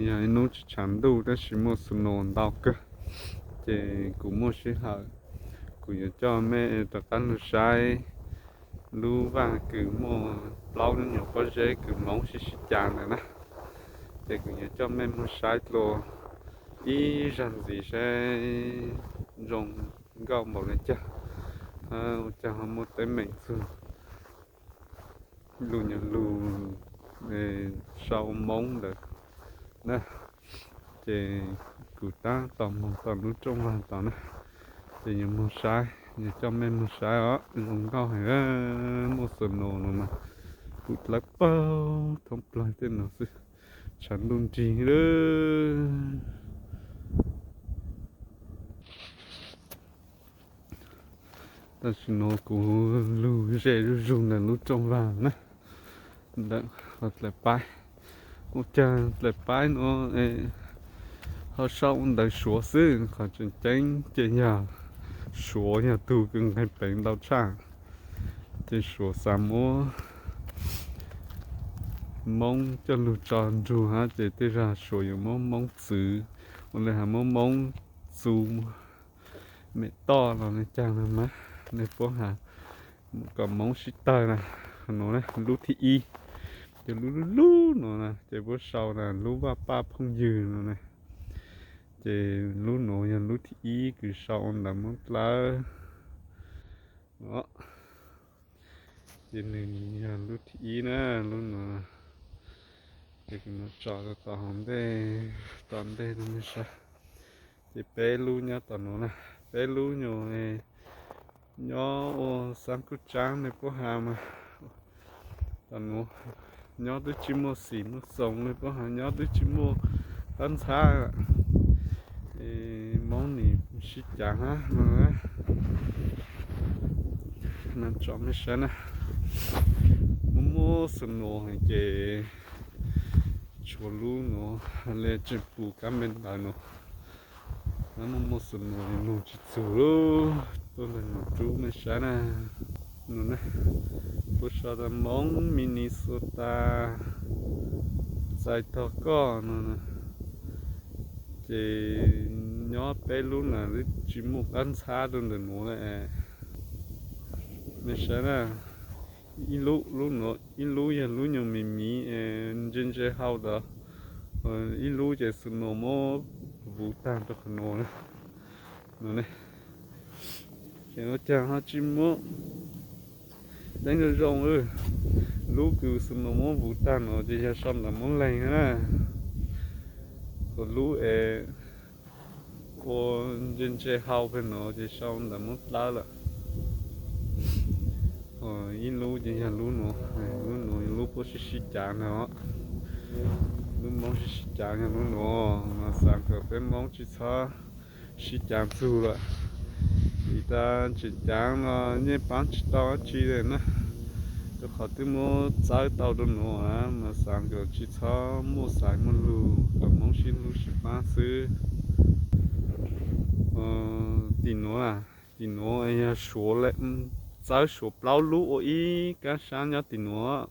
Yog ib hnub tsis tshav ntuj tab sis muaj snow ntau kawg, ces kuv muaj sij hawm, kuv yuav coj mej rov qab los saib lub vaj kws muaj plaub lub nyuam pob zeb kws Hmoob sib sib cav ntawd na. Ces kuv yuav coj mej mus saib dlua ib zag ntxiv saib zoo nkauj npaum li cas, ua cas ho muaj teeb meem txug lug nyuag lug sau Hmoob ntawd na. Ces kuv tab tom moog tom lub rooj vag tod na, ces yuav moog saib, yuav coj mej moog saib os, zoo nkauj heev, muaj snow no mas pum dlawb paug thoob plawg tej no xwb, tshav ntuj nrig lawm. Tam sim no kuv lug ze zuj zug ntawm lub rooj vag na, ntawm qhov dlaim paib. Ua cas dlaim paib no ho sau ntawv Suav xwb, qhov tseem ceeb ces yog Suav yog tug kws nqeg peev ntau tshaj, ces Suav xav muab Hmoob coj lug tso nrug hab ces tej zag Suav yuav muab Hmoob txwv, ua le has muab Hmoob txu mem toj los le caag no mas, nej puab has kom Hmoob sib tawg na. Nuav lub thib ib, ces lub lub lub nuav na ces puab sau na lub vaj paj phooj ywg no na. Ces lub nuav yog lub thib ib kws sau ua ntawv Moob Dlawb. Ces nwg yog lub thib ib na, lub nuav. Ces kuv mam tso rau tom hauv ntej, tom ntej rau mej saib. Ces peb lub nyob tom nuav na, peb lub nyuas nyob ua xaab kuj tsaab nej puab has mas, tom nuav nyob twb tsis muaj xim muaj xoo nej puab has, nyob twb tsis muaj qab ntxhab. Moob nim sib cav hab no, tso mej saib na, muaj muaj snow heev ces tshuav lub nuav le tseem pum kab me ntawd nuav, muaj muaj snow moog tsis txug lawm. Tuaj ntawm nuav rub mej saib na, no na, puab sau tas Moob Minnesota txais tog koj no. Ces nyob peb lub na twb tsis muaj qab ntxhab rau ntawm nuav le. Mej saib na, ib lub, lub nuav ib lub yog lub nyuag me miv ntse ntse hau tod, ib lub ces snow muab vuv taag rau qhov nuav na. Ces ua caag ho tsis muab teeb zoo zoo, lub kws snow muab vuv taag no ces yog sau ntawv Moob Leeg na, ho lub es ua ntse ntse hau peg no ces sau ntawv Moob Dlawb lawm. Ib lub ces yog lub nuav, lub nuav lub puab sib sib cav no, lub Moob sib sib cav yog lub nuav, mas xaav kom peb Moob tsis txhob sib cav txug lawm. Vim tas tseem cav no yeej paab tsis tau dab tsi le na, rau qhov twb muab txawb tau rau nuav, mas xaav kom tsis txhob muaj xaiv muaj lug, kom Moob sib hlub sib pab xwb. Tim nuav, tim nuav yog Suav, txawb Suav plaub lub ua ib kab sab nyob tim nuav.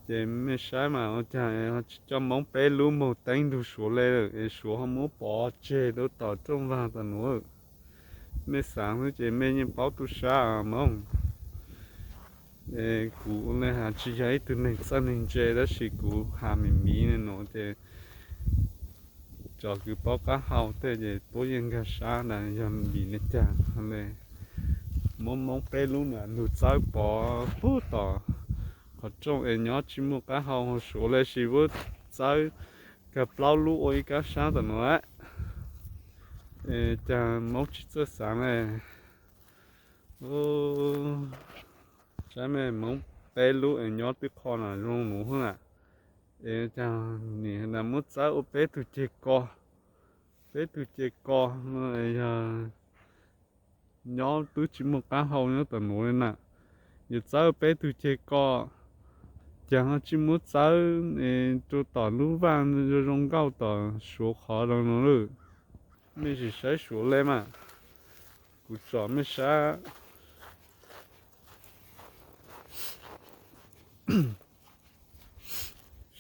Ces mej saib mas ua caag tsis coj Moob peb lub moog teeb nrug Suav le lawm es Suav ho muab pov tseg rau tom rooj vag tom nuav. Mej xaav xwb ces mej yeej paub tub sab Moob. Kuv ua le has tsis yog ib tug neeg txawj neeg ntse tab sis kuv has me miv le nuav ces cov kws paub qab hau tej ces puab yeej nkag sab tas yog vim le caag le. Muab Moob peb lub na nrug txawb pov puag tom qhov rooj es nyob tsis muaj qab hau, Suav le sis puab txawb kag plaub lub ua ib kab sab tom nuav. Es caag Moob tsis txawj xaav le. Saib mej, Moob peb lub es nyob twb qho na zoo nuav hwb na. Es caag nim tas muab txawb ua peb tug ceg ko, peb tug ceg ko no yog nyob twb tsis muaj qab hau nyob tom nuav le na. Yog txawb peb tug ceg ko, caag ho tsis muab txawb rau tom lub vaj zoo zoo nkauj tom Suav qhov zoo no lawm. Mej sim saib Suav le mas, kuv tsom mej saib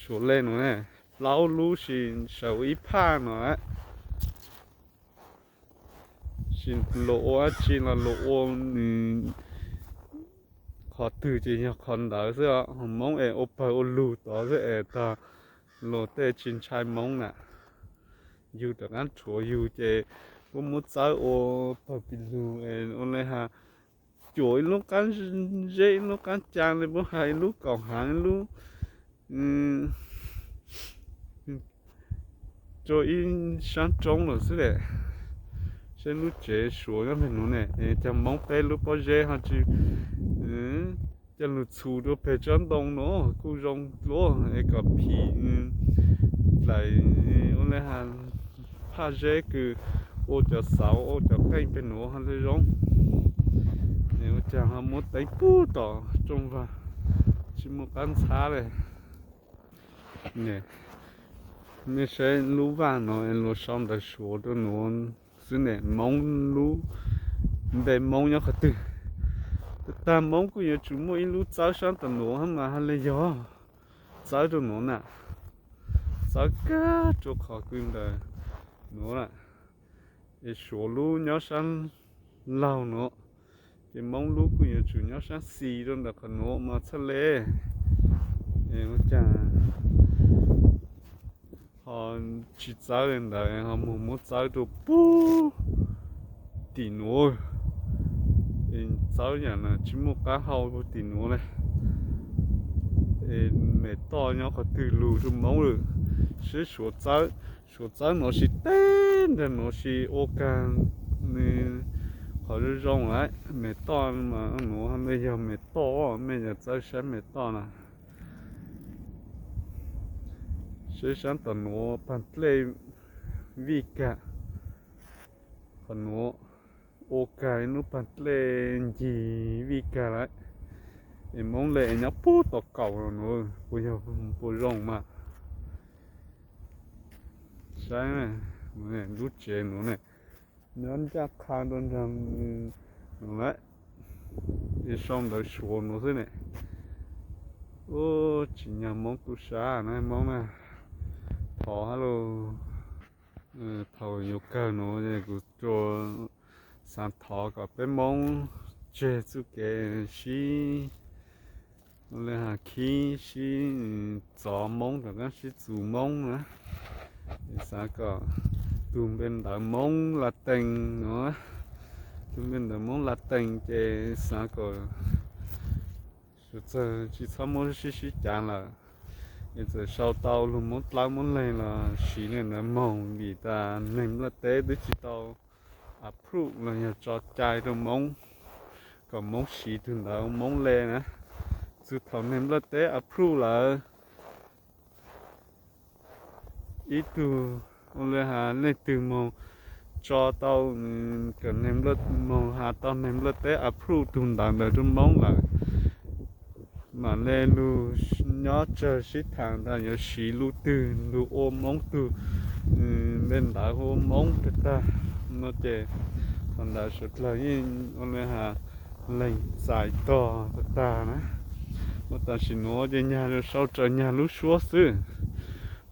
Suav le nuav ne. plaub lub sis sawv ua ib phaj no lawm. Sis luag ua dab tsi los luag ua nws qhov twg ces yog qhov ntawd xwb os. Hmoob es ua pawg ua lug tod xwb es tag, luag tej tsis ntshai Hmoob na. Yug rov qab rhuav yug ces puab muab txawb ua pawg pis lug es ua le has cuam ib lub qab zeb ib lub qab ca le puab has ib lub kaum hav ib lub rua ib sab roob lawm xwb le. Saib lub tsev Suav nyob pem nuav ne, cov Hmoob peb lub pob zeb ho tsis, coj lug txhus rua peg tsob ntoo nuav kuj zoo dlua es kom phim dlaim ua le has phaj zeb kws ua cov xauv ua cov qeej peg nuav ho le zoo. Es ua caag ho muab teeb pug tom rooj vag tsis muaj qab ntxhab le. Nej saib lub vaj nuav es luag sau ntawv Suav rua nuav xwb ne, Hmoob lub npe Hmoob nyob qhov twg. Tag Hmoob kuj yuav tsum muaj ib lub txawb sab tom nuav hab mas ha le yog txawb rua nuav na. Txawb kag rua qhov kws ntawm nuav na. Es Suav lub nyob sab laug nuav, ces Hmoob lub kuj yuav tsum nyob sab xis rua ntawm qhov nuav mas txhaj le. Es ua caag ho tsis txawb le ntawd ho moog muab txawb rua pug tim nuav. Es txawb yaam na tsis muaj qab hau pug tim nuav le. Es mem toj nyob qhov twg lug rua Hmoob lawm. Saib Suav txawb, Suav txawb nuav sis teb ntawm nuav sis ua kag nws qhov zoo zoo lawm. Mem toj mas nuav le yog mem toj, mej yog txawb saib mem toj na. Saib sab tom nuav pag dlej vij kag, qhov nuav ua kag ib lub pag dlej ncig vij kag lawm. Es Hmoob le nyob pug tom kaum nuav puas yog puas zoo mas. Saib lub tsev nuav ne, nyob ncaj qha rua nraag nuav lawm. Es sau ntawv Suav nuav xwb ne. Ub, tsis nyag Hmoob tub sab na, Hmoob na, thov hab lug. Thaum yuav kawg nuav kuv tsuas xaav thov kom peb Hmoob tseg txuj kev sib, ua le has khib sib txov Hmoob rov qaab sib txuas Hmoob na. Xaav kom tug npe ntawv Hmoob Latees nuav, tug npe ntawv Hmoob Latees ces xaav kom suav txawg tsis txhob muab sib sib cav lawm. Es txawm sau tau lug Moob Dlawb Moob Leeg los siv le ntawd moog vim tas neeg nplaj teb twb tsis tau approve los yog tso cai rau Moob kom Moob siv tug ntawv Moob le na. Txug thaum neeg nplaj teb approve lawm, ib tug ua le has leej twg moog tso tau, kom neeg nplaj, moog has tau neeg nplaj teb approve tug ntawv ntawd rau Moob lawm, mam le lug nyob tsawg sib thaam tas yuav siv lub twg lug ua Moob tug npe ntawv hu ua Moob tag tag no ces thaum ntawd suav dlawg yeej ua le has leeg txais tog tag tag na. Ua tam sim nuav ces nyag sau raws nyag lub suab xwb.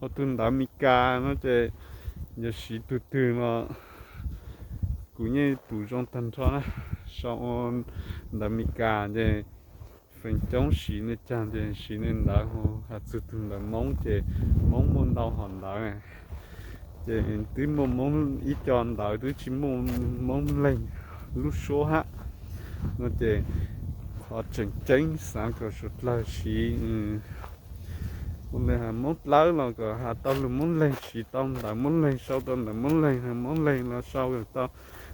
Ua tug ntawv Mes Kas no ces yuav siv tug twg no kuv yeej pum zoo tag nrho na. Sau ua ntawv Mes Kas ces feem coob siv le caag ces siv le ntawd, has txug tug ntawv Moob ces Moob muaj ntau hom ntawv, ces twb muaj Moob ib co ntawv twb tsis muaj Moob Leeg lub suab hab no ces qhov tseem ceeb xaav kom suav dlawg siv ua le has Moob Dlawb los kom has tau lug Moob Leeg, siv tau ntawv Moob Leeg, sau tau ntawv Moob Leeg, has Moob Leeg los sau tau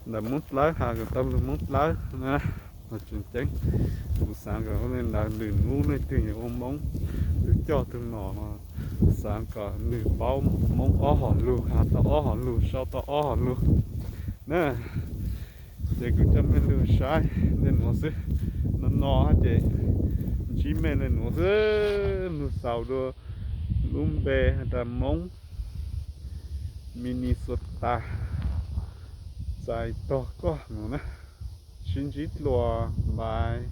ntawv Moob Dlawb, has kom tau lug Moob Dlawb na. Tseem ceeb kuv xaav kom ua le ntawd, lwm hnub leej twg yuav ua Moob, tug coj tug nom no xaav kom nwg paub Moob ob hom lug, has tau ob hom lug, sau tau ob hom lug na. Ces kuv coj mej lug saib le nuav xwb, no no hab ces ntsib mej le nuav xwb, lug xaus dua lub npe has tas Moob Minnesota txais tog koj nuav na. Sib ntsib dlua, bye.